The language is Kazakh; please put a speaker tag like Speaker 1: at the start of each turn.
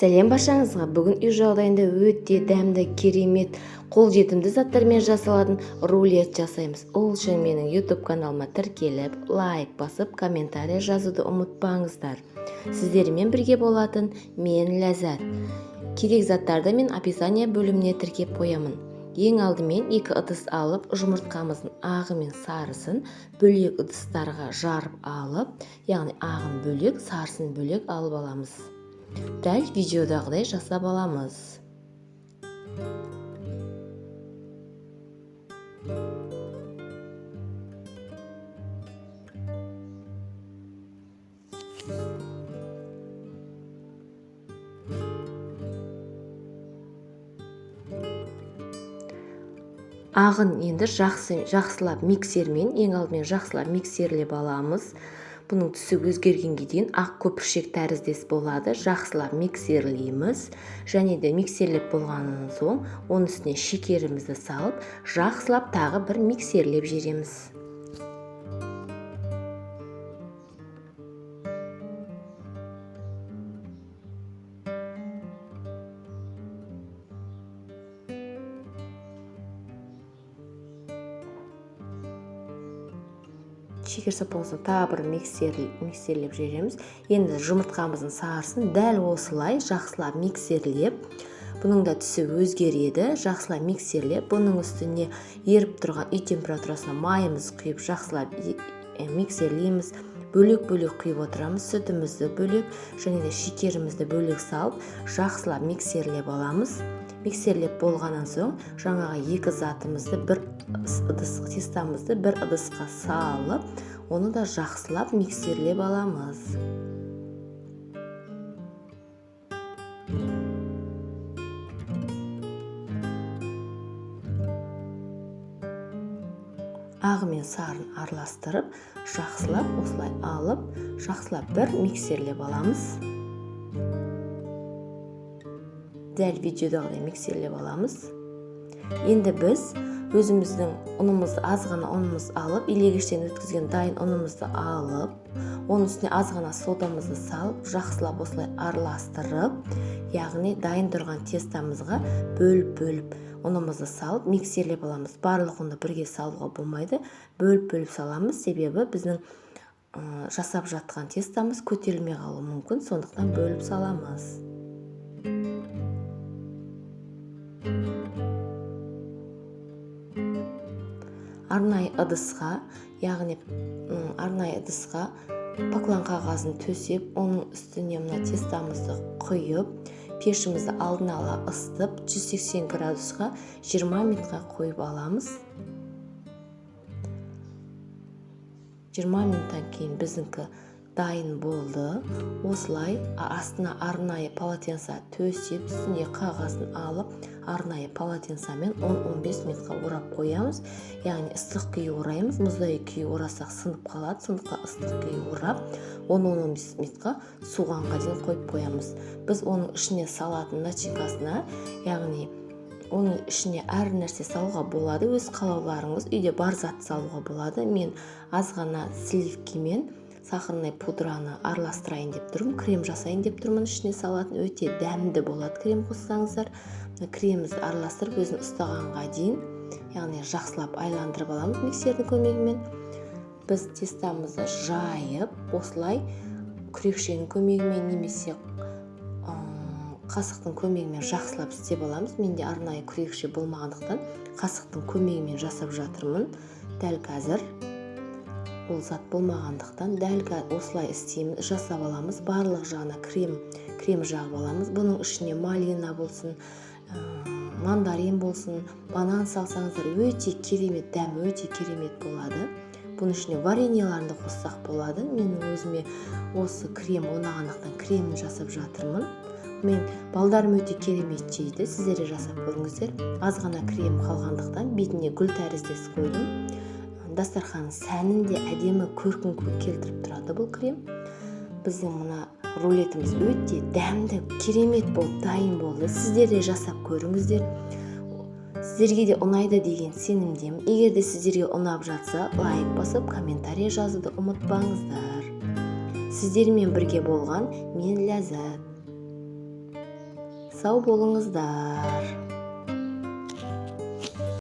Speaker 1: Сәлем баршаңызға! Бүгін үй жағдайында өте дәмді, керемет, қолжетімді заттармен жасалатын рулет жасаймыз. Ол үшін менің YouTube каналыма тіркеліп, лайк басып, комментарий жазуды ұмытпаңыздар. Сіздермен бірге болатын мен Ләззат. Керек заттарды мен описание бөліміне тіркеп қоямын. Ең алдымен 2 ыдыс алып, жұмыртқамыздың ағы мен сарысын бөлек ыдыстарға жарып алып, яғни ағын бөлек, сарысын бөлек алып аламыз. Дәл видеодағыдай жасап аламыз. Ағын енді жақсылап миксермен, ең алдымен жақсылап миксерлеп аламыз. Бұның түсі өзгергенге дейін ақ көпіршек тәріздес болады. Жақсылап миксерлейміз. Және де миксерлеп болғаннан соң оның үстіне шекерімізді салып, жақсылап тағы бір миксерлеп жібереміз. Шекер салып болса тағы бір миксерлеп жібереміз. Енді жұмыртқамыздың сарысын дәл осылай жақсылап миксерлеп, бұның да түсі өзгереді. Жақсылап миксерлеп, бұның үстіне еріп тұрған үй температурасына майымыз құйып, жақсылап миксерлейміз. Бөлек-бөлек құйып отырамыз, сүтімізді бөлек және де шекерімізді бөлек салып, жақсылап миксерлеп аламыз. Миксерлеп болғаннан соң жаңағы екі затымызды бір ыдыс, тестамызды бір ыдысқа салып, оны да жақсылап миксерлеп аламыз. Ағы мен сарын араластырып, жақсылап осылай алып, жақсылап бір миксерлеп аламыз. Дәл видеодағыдай миксерлеп аламыз. Енді біз өзіміздің ұнымызды, аз ғана ұнымыз алып, илегіштен өткізген дайын ұнымызды алып, оның үстіне аз ғана содамызды салып, жақсылап осылай араластырып, яғни дайын тұрған тестамызға бөліп-бөліп ұнымызды салып, миксерлеп аламыз. Барлық ұнды бірге салуға болмайды, бөліп-бөліп саламыз, себебі біздің жасап жатқан тестамыз көтерілмей қалуы мүмкін, сондықтан бөліп саламыз. Арнайы ыдысқа, яғни арнайы ыдысқа поклон қағазын төсеп, оның үстіне мына тестамызды құйып, пешімізді алдын ала ысытып, 180 градусқа 20 минутқа қойып аламыз. 20 минуттан кейін біздікі дайын болды. Осылай астына арнайы полотенце төсеп, үстіне қағазын алып, арнайы полотенцемен 10-15 минутқа орап қоямыз. Яғни ыстық күйі ораймыз, мұздай күйі орасақ сынып қалады, сондықтан ыстық күйі орап, 10-15 минутқа суғанға дейін қойып қоямыз. Біз оның ішіне салатын начинкасына, яғни оның ішіне әр нәрсе салуға болады, өз қалауларыңыз, үйде бар зат салуға болады. Мен аз ғана сливкимен сахарный пудраны араластырайын деп тұрмын, крем жасайын деп тұрмын, ішіне салатын өте дәмді болады крем қоссаңыздар. Мына кремімізді араластырып өзін ұстағанға дейін, яғни жақсылап айландырып аламыз миксердің көмегімен. Біз тестамызды жайып, осылай күрекшенің көмегімен немесе қасықтың көмегімен жақсылап істеп аламыз. Менде арнайы күрекше болмағандықтан қасықтың көмегімен жасап жатырмын. Дәл қазір ол зат болмағандықтан дәл осылай істейміз, жасап аламыз. Барлық жағына крем жағып аламыз. Бұның ішіне малина болсын, мандарин болсын, банан салсаңыздар өте керемет, дәмі өте керемет болады. Бұның ішіне вареньеларын да қоссақ болады. Менің өзіме осы крем ұнағандықтан кремін жасап жатырмын. Мен балдарым өте керемет жейді, сіздер де жасап көріңіздер. Аз ғана крем қалғандықтан бетіне гүл тәріздес қойдым. Дастарханның сәнін де әдемі көркін келтіріп тұрады бұл крем. Біздің мына рулетіміз өте дәмді, керемет болып дайын болды. Сіздер де жасап көріңіздер. Сіздерге де ұнайды деген сенімдемін. Егер де сіздерге ұнап жатса, лайк басып, комментарий жазуды ұмытпаңыздар. Сіздермен бірге болған мен Ләззат. Сау болыңыздар.